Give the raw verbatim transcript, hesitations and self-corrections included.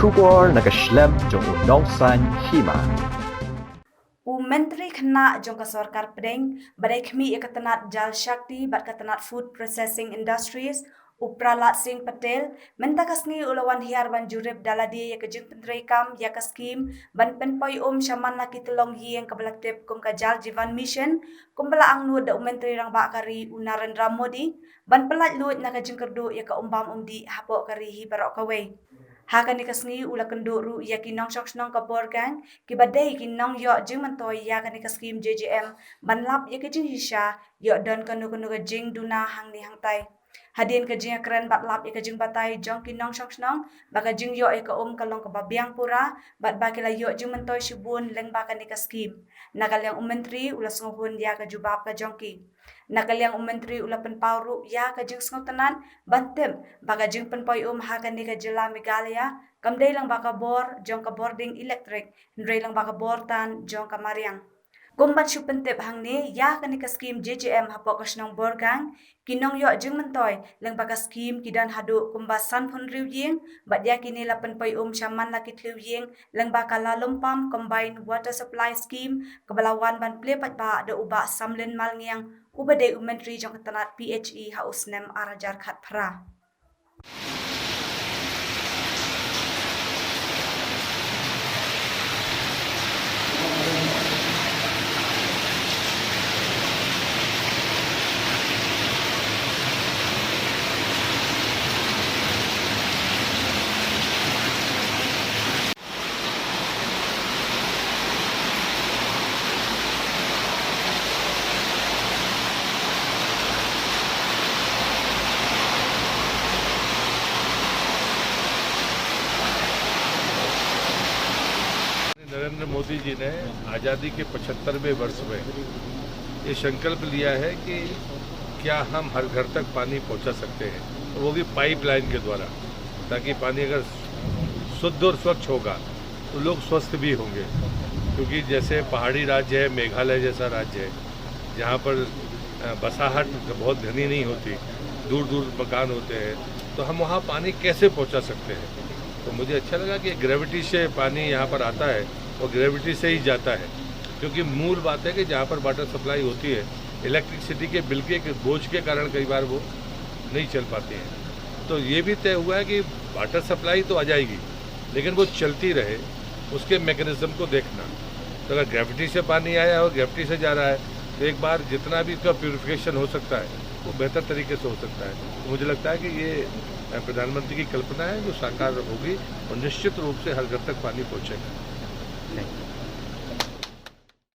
Khubor na ka shlem jong u Nongsaiñ Hima. U Myntri Khynnah jong ka Sorkar Pdeng ba dei khmih ïa ka tnat Jal Shakti bad ka tnat Food Processing Industries, u Prahlad Singh Patel, mynta ka sngi u la wan hiar ban jurip da lade ïa ka jingpyntreikam ïa ka skim ban pynpoi um sha man la ki tyllong ïing kaba la tip kum ka Jal Jeevan Mission, kumba la angnud da u Myntri Rangbah ka ri u Narendra Modi, ban pyllait luid na ka jingkyrduh ïa ka um bam um dih hapoh ka ri hi baroh kawei. Ha kane ka sngi u la kynduh ruh ïa ki nongshong shnong ka Borgang kiba dei ki nongïoh jingmyntoi ïa kane ka skim J J M ban lap ïa ka jingshisha ïoh don kano kano ka jingduna hangne hangtai. Hadien ka jingïakren bad lap ïa ka jingbatai jong ki nongshong shnong ba ka jingïoh ïa ka um ka long kaba biang pura bad ba ki la ïoh jingmyntoi shibun lyngba kane ka skim. Na ka liang u Myntri u la sngewhun ïa ka jubab ka jong ki. Na ka liang u Myntri u la pynpaw ruh ïa ka jingsngewtynnat ban tip ba ka jingpynpoi um ha kane ka jylla Meghalaya kam dei lyngba ka bor jong ka bording elektrik, hynrei lyngba ka bor tan jong ka mariang. Kum ban shu pyntip hangne ïa kane ka skim J J M hapoh ka shnong Borgang, ki nongïoh jingmyntoi lyngba ka skim ki don haduh kumba sanphew hynriew ïing bad ïa kine la pynpoi um sha man la ki thliew ïing lyngba ka Lalumpam Combined Water Supply Scheme kaba la wan ban plie paidbah da u Bah Samlin Malngiang uba dei u Myntri jong ka tnat P H E ha u snem ar hajar khatphra. नरेंद्र मोदी जी ने आज़ादी के पचहत्तरवें वर्ष में ये संकल्प लिया है कि क्या हम हर घर तक पानी पहुंचा सकते हैं, तो वो भी पाइपलाइन के द्वारा, ताकि पानी अगर शुद्ध और स्वच्छ होगा तो लोग स्वस्थ भी होंगे। क्योंकि जैसे पहाड़ी राज्य है, मेघालय जैसा राज्य है, जहाँ पर अ, बसाहट बहुत घनी नहीं होती, दूर दूर मकान होते हैं, तो हम वहाँ पानी कैसे पहुँचा सकते हैं? तो मुझे अच्छा लगा कि ग्रेविटी से पानी यहाँ पर आता है और ग्रेविटी से ही जाता है, क्योंकि मूल बात है कि जहाँ पर वाटर सप्लाई होती है, इलेक्ट्रिसिटी के बिल के एक बोझ के कारण कई बार वो नहीं चल पाती है। तो ये भी तय हुआ है कि वाटर सप्लाई तो आ जाएगी, लेकिन वो चलती रहे, उसके मैकेनिज्म को देखना। तो अगर ग्रेविटी से पानी आया है और ग्रेविटी से जा रहा है, तो एक बार जितना भी इसका प्यूरिफिकेशन हो सकता है, वो बेहतर तरीके से हो सकता है। तो मुझे लगता है कि ये अ, प्रधानमंत्री की कल्पना है, जो साकार होगी और निश्चित रूप से हर घर तक पानी पहुँचेगा।